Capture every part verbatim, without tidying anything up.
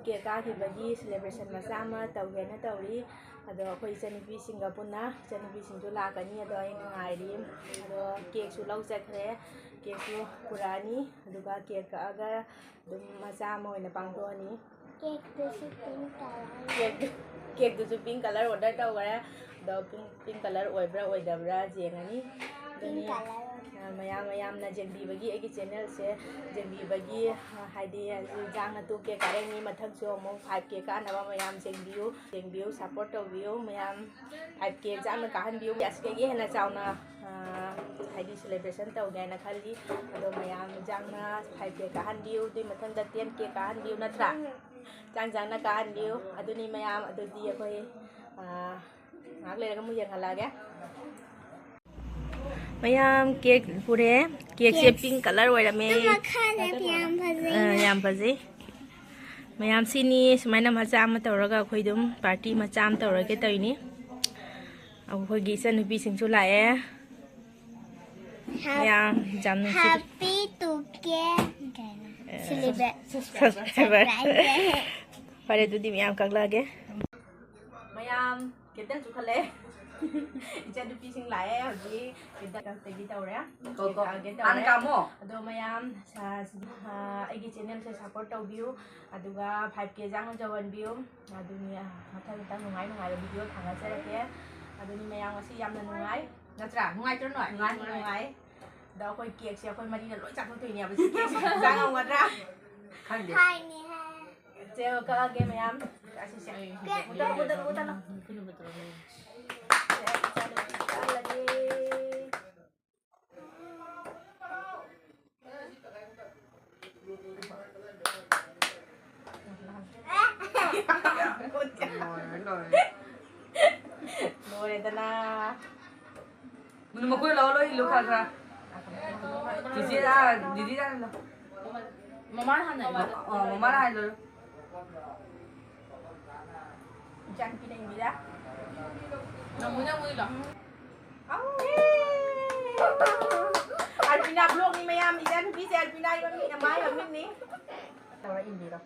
Cake ꯀꯥꯈꯤꯕꯒꯤ celebration ꯃꯆꯥ ꯑꯃ ꯇꯧꯒꯦꯅ ꯇꯧꯔꯤ꯫ ꯑꯗꯣ ꯑꯩꯈꯣꯏ ꯏꯆꯟꯅꯨꯄꯤꯁꯤꯡꯒ ꯄꯨꯟꯅ, ꯏꯆꯟꯅꯨꯄꯤꯁꯤꯡꯁꯨ ꯂꯥꯛꯀꯅꯤ, ꯑꯗꯣ ꯑꯩꯅ ꯉꯥꯏꯔꯤ꯫ ꯑꯗꯣ ꯀꯦꯛꯁꯨ ꯂꯧ ꯆꯠꯈ꯭ꯔꯦ, ꯀꯦꯛꯁꯨ ꯄꯨꯔꯛꯑꯅꯤ, ꯑꯗꯨꯒ ꯀꯦꯛ ꯀꯛꯑꯒ ꯑꯗꯨꯝ ꯃꯆꯥ ꯑꯃ ꯑꯣꯏꯅ ꯄꯥꯡꯊꯣꯛꯑꯅꯤ꯫ ꯀꯦꯛꯇꯨꯁꯨ pink colour꯫ ꯀꯦꯛ, ꯀꯦꯛꯇꯨꯁꯨ pink colour order ꯇꯧꯈ꯭ꯔꯦ꯫ ꯑꯗꯣ pink, pink colour ꯑꯣꯏꯕ꯭ꯔꯥ ꯑꯣꯏꯗꯕ꯭ꯔꯥ ꯌꯦꯡꯉꯅꯤ꯫ ꯑꯗꯨꯅꯤ, pink colour꯫ ꯑ, ꯃꯌꯥꯝ, ꯃꯌꯥꯝꯅ ꯌꯦꯡꯕꯤꯕꯒꯤ, ꯑꯩꯒꯤ channelꯁꯦ ꯌꯦꯡꯕꯤꯕꯒꯤ, ꯑ, ꯍꯥꯏꯗꯤ ꯏꯟꯖꯥꯡ ꯅꯥꯇꯨ ꯀꯦꯛ ꯀꯥꯔꯦꯡꯅꯤ ꯃꯊꯪꯁꯨ ꯑꯃꯨꯛ five K ꯀꯥꯅꯕ ꯃꯌꯥꯝ ꯌꯦꯡꯕꯤꯌꯨ, ꯌꯦꯡꯕꯤꯌꯨ, support ꯇꯧꯕꯤꯌꯨ ꯃꯌꯥꯝ꯫ Five K ꯌꯥꯝꯅ ꯀꯥꯍꯟꯕꯤꯌꯨ꯫ ꯑꯁꯤꯗꯒꯤ ꯍꯦꯟꯅ ꯆꯥꯎꯅ, ꯑ, ꯍꯥꯏꯗꯤ celebration ꯇꯧꯒꯦ ꯍꯥꯏꯅ ꯈꯜꯂꯤ꯫ ꯑꯗꯣ ꯃꯌꯥꯝ ꯆꯥꯡꯅ five K ꯀꯥꯍꯟꯕꯤꯌꯨ, ꯑꯗꯨꯒꯤ ꯃꯊꯪꯗ ten K ꯀꯥꯍꯟꯕꯤꯌꯨ, ꯅꯠꯇ꯭ꯔꯥ? ꯆꯥꯡ ꯆꯥꯡꯅ ꯀꯥꯍꯟꯕꯤꯌꯨ꯫ ꯑꯗꯨꯅꯤ ꯃꯌꯥꯝ, ꯑꯗꯨꯗꯤ ꯑꯩꯈꯣꯏ, ꯑ, ꯉꯥꯏꯍꯥꯛ ꯂꯩꯔꯒ ꯑꯃꯨꯛ ꯌꯦꯡꯍꯜꯂꯛꯑꯒꯦ꯫ ꯃꯌꯥꯝ ꯀꯦꯛ ꯄꯨꯔꯦ꯫ ꯀꯦꯛꯁꯦ cake꯫ Pink colour ꯑꯣꯏꯔꯝꯃꯦ꯫ ꯑꯗꯨ ꯃꯈꯥꯗ ꯌꯥꯝ ꯐꯖꯩ꯫ ꯑ, ꯌꯥꯝ ꯐꯖꯩ꯫ ꯃꯌꯥꯝ ꯁꯤꯅꯤ ꯁꯨꯃꯥꯏꯅ ꯃꯆꯥ ꯑꯃ ꯇꯧꯔꯒ ꯑꯩꯈꯣꯏ ꯑꯗꯨꯝ party ꯃꯆꯥ ꯑꯃ ꯇꯧꯔꯒꯦ ꯇꯧꯔꯤꯅꯤ꯫ ꯑꯩꯈꯣꯏꯒꯤ ꯏꯆꯟꯅꯨꯄꯤꯁꯤꯡꯁꯨ ꯂꯥꯛꯑꯦ꯫ ꯃꯌꯥꯝ ꯌꯥꯝ ꯅꯨꯡꯁꯤ꯫ Happy two K ꯀꯩꯅꯣ? ꯑꯦ, celebrate꯫ Subscriber꯫ Subscriber꯫ ꯐꯔꯦ, ꯑꯗꯨꯗꯤ ꯃꯌꯥꯝ ꯀꯛꯂꯛꯑꯒꯦ꯫ ꯃꯌꯥꯝ candleꯁꯨ ꯈꯜꯂꯦ꯫ ꯏꯆꯟꯅꯨꯄꯤꯁꯤꯡ ꯂꯥꯛꯑꯦ ꯍꯧꯖꯤꯛ꯫ Candleꯗꯒꯤ ꯇꯧꯔꯦ꯫ ꯀꯣ, ꯀꯣ꯫ Cake ꯀꯛꯑꯒꯦ ꯍꯥꯟꯅ ꯇꯧꯔꯦ꯫ ꯀꯥꯝꯃꯣ꯫ ꯑꯗꯣ ꯃꯌꯥꯝ, ꯑ, ꯑ, ꯑꯩꯒꯤ channelꯁꯦ support ꯇꯧꯕꯤꯌꯨ꯫ ꯑꯗꯨꯒ five K ꯆꯥꯡ ꯌꯧꯍꯟꯕꯤꯌꯨ꯫ ꯑꯗꯨꯅꯤ, ꯑ, ꯃꯊꯪ ꯃꯊꯪ ꯅꯨꯡꯉꯥꯏ ꯅꯨꯡꯉꯥꯏꯕ video ꯊꯥꯡꯒꯠꯆꯔꯛꯀꯦ꯫ ꯑꯗꯨꯅꯤ ꯃꯌꯥꯝ ꯉꯁꯤ ꯌꯥꯝꯅ ꯅꯨꯡꯉꯥꯏ꯫ ꯅꯠꯇ꯭ꯔꯥ? ꯅꯨꯡꯉꯥꯏꯇ꯭ꯔꯣ ꯅꯣꯏ? ꯅꯨꯡꯉꯥꯏ, ꯅꯨꯡꯉꯥꯏ꯫ ꯅꯨꯡꯉꯥꯏ꯫ ꯑꯗꯣ ꯑꯩꯈꯣꯏ cakeꯁꯦ ꯑꯩꯈꯣꯏ ꯃꯔꯤꯅ ꯂꯣꯏ ꯆꯥꯊꯣꯛꯇꯣꯏꯅꯦꯕ꯫ ꯁꯤ cakeꯁꯦ ꯆꯥ ꯉꯝꯒꯗ꯭ꯔꯥ? ꯈꯪꯗꯦ꯫ ꯍꯥꯏꯅꯦ ꯍꯥꯏ꯫ ꯆꯦ, ꯀꯛꯑꯒꯦ ꯃꯌꯥꯝ꯫ ꯑꯁꯤꯁꯦ꯫ ꯀꯦꯛ꯫ ꯃꯨꯊꯠꯂꯣ, ꯃꯨꯊꯠꯂꯣ, ꯃꯨꯊꯠꯂꯣ꯫ ꯆꯥꯍꯜꯂꯒꯦ꯫ ꯂꯣꯏꯔꯦ, ꯂꯣꯏꯔꯦ꯫ ꯂꯣꯏꯔꯦꯗꯅ꯫ ꯃꯈꯣꯏ ꯂꯧ ꯂꯣꯏ ꯏꯜꯂꯨ ꯈꯔ ꯈꯔ꯫ ꯆꯤꯆꯦ, ꯑꯥ, ꯗꯤꯗꯤ ꯂꯥꯛꯍꯜꯂꯣ꯫ ꯃꯃꯥꯅ ꯍꯥꯟꯅ ꯏꯜꯂꯨ꯫ ꯑꯣ, ꯃꯃꯥꯅ ꯍꯥꯟꯅ ꯏꯜꯂꯨ꯫ ꯏꯆꯥꯅꯨꯄꯤꯅ ꯏꯟꯕꯤꯔꯦ꯫ ꯅꯃꯨꯅ ꯑꯃꯨꯛ ꯏꯜꯂꯣ꯫ ꯑꯧ! ꯑꯜꯄꯤꯅꯥ vlogꯅꯤ ꯃꯌꯥꯝ, ꯏꯆꯥꯅꯨꯄꯤꯁꯦ ꯑꯜꯄꯤꯅꯥꯒꯤ ꯃꯃꯤꯡ, ꯃꯥꯏ ꯃꯃꯤꯡꯅꯤ꯫ ꯇꯧꯔ ꯏꯟꯕꯤꯔꯣ꯫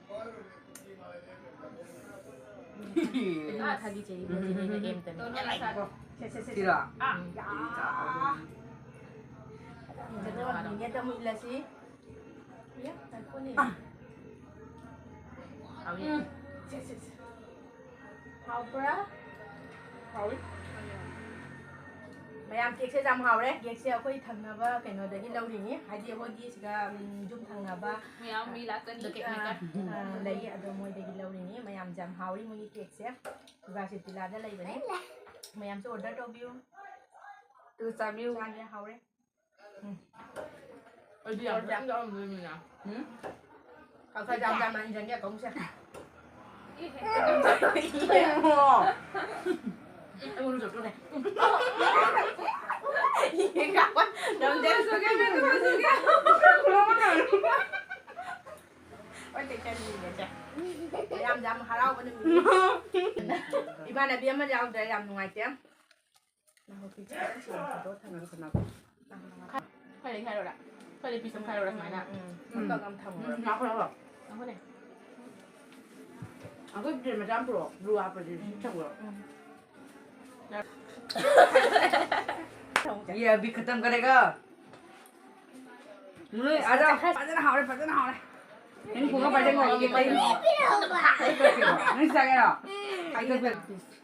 ꯃꯈꯥꯒꯤ ꯆꯦꯔꯤ ꯕ꯭ꯂꯣꯁꯝꯁꯤꯅ ꯑꯦꯝꯇꯅꯦ꯫ ꯁꯦ, ꯁꯦ, ꯁꯦ, ꯁꯦ꯫ ꯁꯤꯔꯣ? ꯑꯥ꯫ ꯌꯥ꯫ ꯐꯖꯗꯧꯔꯕꯅꯤꯅꯦ, ꯑꯃꯨꯛ ꯏꯜꯂꯁꯤ꯫ ꯌꯥ, ꯉꯥꯏꯈꯣꯅꯦ꯫ ꯍꯥꯎꯏ꯫ ꯎꯝ꯫ ꯁꯦ, ꯁꯦ, ꯁꯦ꯫ ꯍꯥꯎꯕ꯭ꯔꯥ? ꯍꯥꯎꯏ꯫ ꯃꯌꯥꯝ, ꯀꯦꯛꯁꯦ ꯌꯥꯝ ꯍꯥꯎꯔꯦ꯫ ꯀꯦꯛꯁꯦ ꯑꯩꯈꯣꯏ ꯊꯪꯅꯕ ꯀꯩꯅꯣꯗꯒꯤ ꯂꯧꯔꯤꯅꯤ, ꯍꯥꯏꯗꯤ ꯑꯩꯈꯣꯏꯒꯤ ꯁꯤꯗ, ꯎꯝ, ꯌꯨꯝ ꯊꯪꯅꯕ, ꯃꯌꯥꯝ ꯃꯤ ꯂꯥꯛꯀꯅꯤ, ꯑ, ꯀꯦꯛ ꯃꯦꯀꯔ꯫ ꯑ, ꯂꯩ, ꯑꯗꯣ ꯃꯣꯏꯗꯒꯤ ꯂꯧꯔꯤꯅꯤ꯫ ꯃꯌꯥꯝꯁꯦ ꯌꯥꯝ ꯍꯥꯎꯔꯤ ꯃꯣꯏꯒꯤ ꯀꯦꯛꯁꯦ꯫ ꯗꯨꯔꯒꯥ ꯁꯤꯠ ꯚꯤꯂꯥꯗ ꯂꯩꯕꯅꯦ꯫ ꯃꯌꯥꯝꯁꯨ ꯑꯣꯔꯗꯔ ꯇꯧꯕꯤꯌꯨ꯫ ꯑꯗꯨꯒ ꯆꯥꯕꯤꯌꯨ꯫ ꯆꯥꯒꯦ, ꯍꯥꯎꯔꯦ꯫ ꯎꯝ꯫ ꯑꯩꯗꯤ ꯌꯥꯝ ꯐꯖꯅ ꯆꯥꯔꯝꯗꯣꯏꯅꯤꯅ꯫ ꯎꯝ? ꯀꯥꯡꯁꯣꯏ ꯌꯥꯝ ꯌꯥꯝꯅ ꯏꯟꯖꯟꯒꯦ ꯀꯧꯁꯦ꯫ ꯏꯕꯨꯡꯉꯣ꯫ ꯑꯩꯉꯣꯟꯗ ꯆꯠꯇ꯭ꯔꯣꯅꯦ꯫ ꯌꯦꯡ ꯀꯥꯞꯄ ꯉꯝꯗꯦ꯫ ꯍꯣꯏ, ꯇꯦꯛꯁꯟ ꯌꯦꯡꯒꯦꯁꯦ꯫ ꯃꯌꯥꯝꯁꯦ ꯌꯥꯝ ꯍꯔꯥꯎꯕ ꯅꯨꯃꯤꯠꯅꯤ꯫ ꯏꯃꯥꯟꯅꯕꯤ ꯑꯃ ꯌꯥꯎꯗ꯭ꯔꯦ, ꯌꯥꯝ ꯅꯨꯡꯉꯥꯏꯇꯦ꯫ ꯈꯔ ꯂꯩ ꯍꯥꯏꯔꯣꯔꯥ? ꯈꯔ ꯂꯩ ꯄꯤꯁ ꯑꯃ ꯈꯥꯏꯔꯣꯔꯥ ꯁꯨꯃꯥꯏꯅ? ꯎꯝ, ꯎꯝ꯫ ꯑꯝꯇꯪ ꯑꯃ ꯊꯝꯃꯣ꯫ ꯎꯝ, ꯉꯥꯏꯈꯣ, ꯉꯥꯏꯈꯣ꯫ ꯉꯥꯏꯈꯣꯅꯦ꯫ ꯑꯩꯈꯣꯏ ꯇ꯭ꯔꯦ ꯃꯆꯥ ꯑꯃ ꯄꯨꯔꯛꯑꯣ, ꯕ꯭ꯂꯨ ꯍꯥꯞꯄꯁꯦ, ꯁꯤ ꯊꯝꯃꯣ꯫ ꯎꯝ꯫ ये अभी खत्म करेगा। ꯅꯣꯏ ꯑꯗꯣ ꯐꯖꯅ ꯍꯥꯎꯔꯦ, ꯐꯖꯅ ꯍꯥꯎꯔꯦ꯫ ꯅꯪ ꯄꯨꯡ ꯑꯃ ꯄꯥꯏꯁꯦ ꯉꯧꯔꯒꯦ, ꯀꯩꯅꯣ? ꯅꯪ ꯆꯥꯒꯦꯔꯣ? ꯎꯝ꯫ ꯑꯩ ꯆꯥꯒꯦ꯫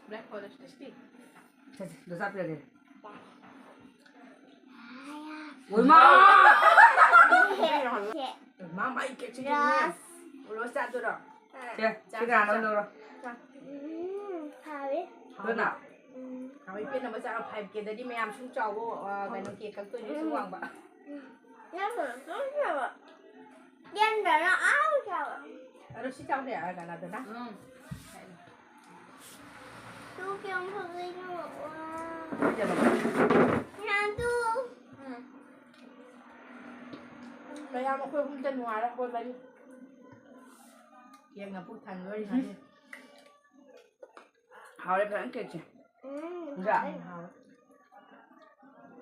Black forest ꯁꯦ, ꯁꯦ, ꯆꯥꯕꯤꯔꯒꯦ꯫ ꯎꯏꯃꯥ! ꯃꯥ ꯃꯥꯏ ꯀꯦꯛꯁꯤꯗꯤꯅꯦ꯫ ꯔꯣꯁ꯫ ꯔꯣꯁ ꯆꯥꯗꯣꯏꯔꯣ? ꯁꯦ, ꯁꯤ ꯀꯅꯥꯅꯣ ꯂꯧꯔꯣ? ꯎꯝ, ꯍꯥꯎꯋꯦ꯫ ꯑꯗꯨꯅ? ꯎꯝ꯫ ꯍꯥꯎꯋꯦ, ꯄꯦꯟꯅꯕ ꯆꯥꯔꯣ꯫ Five K ꯗꯗꯤ ꯃꯌꯥꯝ ꯁꯨꯝ ꯆꯥꯎꯋꯣ, ꯑ, ꯀꯩꯅꯣ, ꯀꯦꯛ ꯀꯛꯇꯣꯏꯅꯦ, ꯁꯨꯝ ꯋꯥꯡꯕ꯫ ꯎꯝ꯫ ꯌꯥꯝꯅ ꯁꯨꯝ ꯆꯥꯎꯕ꯫ ꯌꯥꯝꯗꯅ ꯑꯥ ꯆꯥꯎꯕ꯫ ꯑꯗꯣ ꯁꯤ ꯆꯥꯎꯁꯦ, ꯑ, ꯀꯩꯅꯣꯗꯨꯅ꯫ ꯎꯝ꯫ ꯇꯨ ꯀꯌꯥꯝ ꯐꯖꯩꯅꯣ꯫ ꯋꯥ꯫ ꯌꯥꯝ ꯇꯨ꯫ ꯎꯝ꯫ ꯃꯌꯥꯝ ꯑꯩꯈꯣꯏ ꯑꯍꯨꯝꯇ ꯅꯨꯡꯉꯥꯏꯔꯦ, ꯑꯩꯈꯣꯏ ꯃꯔꯤ꯫ ꯌꯦꯡꯉ ꯄꯨꯛ ꯊꯟꯗꯣꯔꯤ ꯉꯁꯤ꯫ ꯍꯥꯎꯔꯦ ꯐꯖꯅ ꯀꯦꯛꯁꯦ꯫ ꯎꯝ, ꯅꯠꯇ꯭ꯔꯥ? ꯍꯥꯎꯔꯦ, ꯍꯥꯎꯔꯦ꯫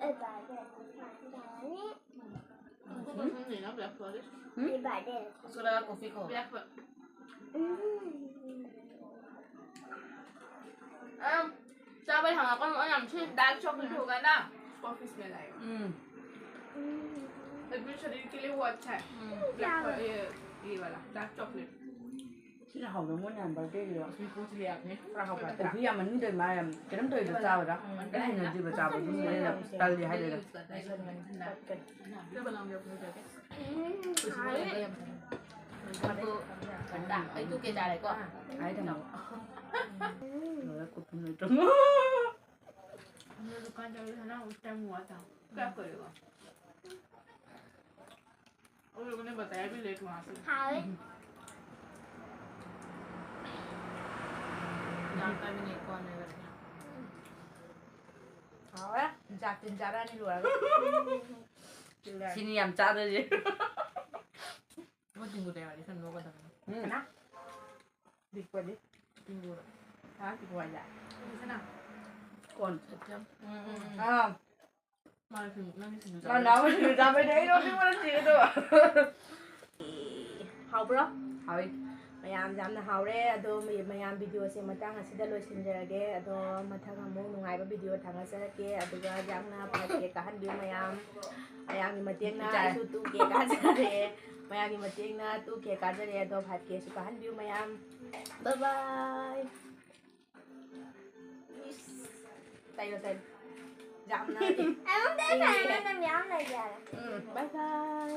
ꯑꯩ ꯕꯥꯔꯗꯦ ꯁꯨꯃꯥꯏꯅ ꯇꯧꯔꯅꯤ꯫ ꯎꯝ? ꯑꯩ ꯕꯥꯔꯗꯦ꯫ Black forest꯫ ꯎꯝ? Black forest꯫ ꯎꯝ꯫ ꯆꯥꯕ ꯍꯪꯉꯛꯀꯅꯨ, ꯑꯩ ꯌꯥꯝ ꯊꯤ dark chocolate होगा ना, office में लाएगा। ꯎꯝ। लेकिन शरीर के लिए वो अच्छा है। ꯎꯝ। Black, ये, ये वाला dark chocolate। ꯁꯤꯅ ꯍꯥꯎꯗꯧ ꯃꯣꯏꯅ ꯌꯥꯝ birthday ꯒꯤꯗꯣ꯫ उसमें पूछ लिया आपने। ꯈꯔ ꯍꯥꯎꯕ꯭ꯔꯥ? ꯑꯗꯒꯤ ꯌꯥꯝ ꯃꯅꯨꯡꯗ ꯃꯥ ꯌꯥꯝ ꯀꯩꯅꯣꯝ ꯇꯧꯔꯤꯗꯣ ꯆꯥꯕꯗ꯫ ꯑꯩ ꯍꯩꯅꯗ꯭ꯔꯤꯕ ꯆꯥꯕꯗꯨ ꯇꯜꯂꯤ ꯍꯥꯏꯗꯣꯏꯔꯥ꯫ क्या बनाऊंगी अपने लिए? ꯑꯩ two K ꯆꯥꯔꯦꯀꯣ꯫ ꯍꯥꯏ ꯊꯝꯃꯣ꯫ ꯂꯣꯏꯔꯦ ꯀꯨꯄꯟ ꯂꯣꯏꯗ꯭ꯔꯣ꯫ हम लोग दुकान चल रहे थे ना, उस टाइम हुआ था। क्या करेगा? उन लोगों ने बताया भी लेट वहाँ से। ꯍꯥꯎꯋꯦ꯫ जानता भी नहीं कौन है करके। ꯍꯥꯎꯋꯦ꯫ ꯖꯥꯠ ꯇꯤꯟ ꯆꯥꯔꯛꯑꯅꯤ ꯂꯣꯏꯔꯒ꯫ ꯁꯤꯅꯤ ꯌꯥꯝ ꯆꯥꯗꯣꯏꯁꯦ꯫ ꯃꯣꯏ ꯇꯤꯡꯒꯨ ꯂꯩꯔꯗꯤ ꯈꯔ ꯅꯣꯛꯀꯗꯕꯅꯤ꯫ ꯎꯝ꯫ ꯀꯅꯥ? ꯗꯤꯛꯄꯗꯤ? ꯇꯤꯡꯒꯨ꯫ ꯍꯥ? ꯗꯤꯛꯄ ꯍꯥꯏꯁꯦ? ꯁꯅꯥ꯫ ꯀꯣꯟ꯫ ꯁꯠꯌꯝ꯫ ꯎꯝ, ꯎꯝ, ꯎꯝ꯫ ꯑꯥ꯫ ꯃꯥꯅ ꯁꯤꯡ-, ꯅꯪꯒꯤ ꯁꯤꯡꯖꯨ ꯆꯥꯕ꯫ ꯅꯥꯎꯅ ꯁꯤꯡꯖꯨ ꯆꯥꯕꯩꯅꯦ ꯑꯩ ꯅꯣꯛꯅꯤꯡꯕꯅ ꯁꯤꯒꯦ ꯇꯧꯕ꯫ ꯍꯥꯎꯕ꯭ꯔꯣ? ꯍꯥꯎꯋꯤ꯫ ꯃꯌꯥꯝ ꯌꯥꯝꯅ ꯍꯥꯎꯔꯦ꯫ ꯑꯗꯣ ꯃꯌꯥꯝ video ꯁꯦ ꯃꯇꯥꯡ ꯑꯁꯤꯗ ꯂꯣꯏꯁꯤꯟꯖꯔꯒꯦ꯫ ꯑꯗꯣ ꯃꯊꯪ ꯑꯃꯨꯛ ꯅꯨꯡꯉꯥꯏꯕ video ꯊꯥꯒꯠꯆꯔꯛꯀꯦ꯫ ꯑꯗꯨꯒ ꯌꯥꯝꯅ ꯐꯠꯇꯦ ꯀꯥꯍꯟꯕꯤꯌꯨ ꯃꯌꯥꯝ꯫ ꯃꯌꯥꯝꯒꯤ ꯃꯇꯦꯡꯅ ꯏꯀꯥꯏ꯫ ꯑꯩꯁꯨ two K ꯀꯥꯖꯔꯦ꯫ ꯃꯌꯥꯝꯒꯤ ꯃꯇꯦꯡꯅ two K ꯀꯥꯖꯔꯦ꯫ ꯑꯗꯣ five K ꯁꯨ ꯀꯥꯍꯟꯕꯤꯌꯨ ꯃꯌꯥꯝ꯫ Bye bye꯫ ꯏꯁ꯫ ꯇꯩꯔꯣ, ꯇꯩꯔꯣ꯫ ꯌꯥꯝꯅ ꯑꯩꯉꯣꯟꯗ ꯏꯪꯉꯦ꯫ ꯇꯩꯔꯒꯅ ꯃꯌꯥꯝ ꯂꯩꯔꯦ꯫ ꯎꯝ, bye bye꯫